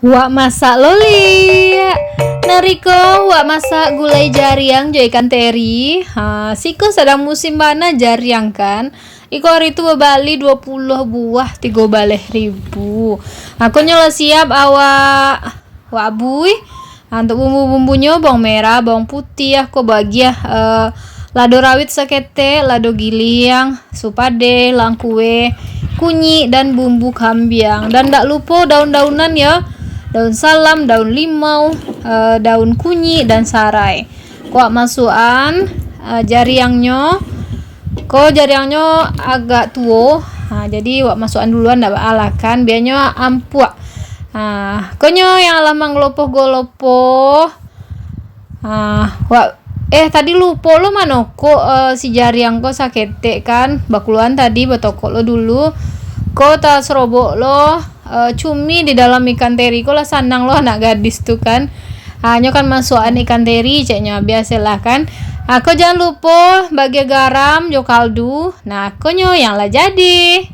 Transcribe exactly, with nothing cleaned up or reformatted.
Wak masak lo liak. Nariko wak masak gulai jariang jo ikan teri. Ha, siko sadang musim bana jariang kan. Iko ari tu babali duo puluah buah tigo baleh ribu. Ha, konyo lah siap awak wak abui. Ha, untuk bumbu-bumbunyo, bawang merah, bawang putiah, ko bagiah, eh, lado rawit saketek, lado giliang, supadeh, langkue, kunyik, dan bumbu kambiang. Dan dak lupo daun-daunan yo, daun salam, daun limau, eh, daun kunyik, dan sarai. Ko wak masuakan, eh, jariangnyo. Ko jariangnyo agak tuo. Ha, jadi wak masuakan duluan dak baa lah kan, bianyo ampuak. Ha, konyo yang lah manggelopoh-gelopoh. Ha, wak, eh, tadi lupo lo manokok, eh, si jariang ko saketek kan. Bakuluan tadi batokok lo dulu. Ko taserobok lo, eh, cumi di dalam ikan teri ko lah sanang lo anak gadis tu kan. Ha, nyo kan masuakan ikan teri, ceknyo, biasolah kan. Ha, ko jan lupo bagian garam jo kaldu. Nah, konyo yang lah jadi.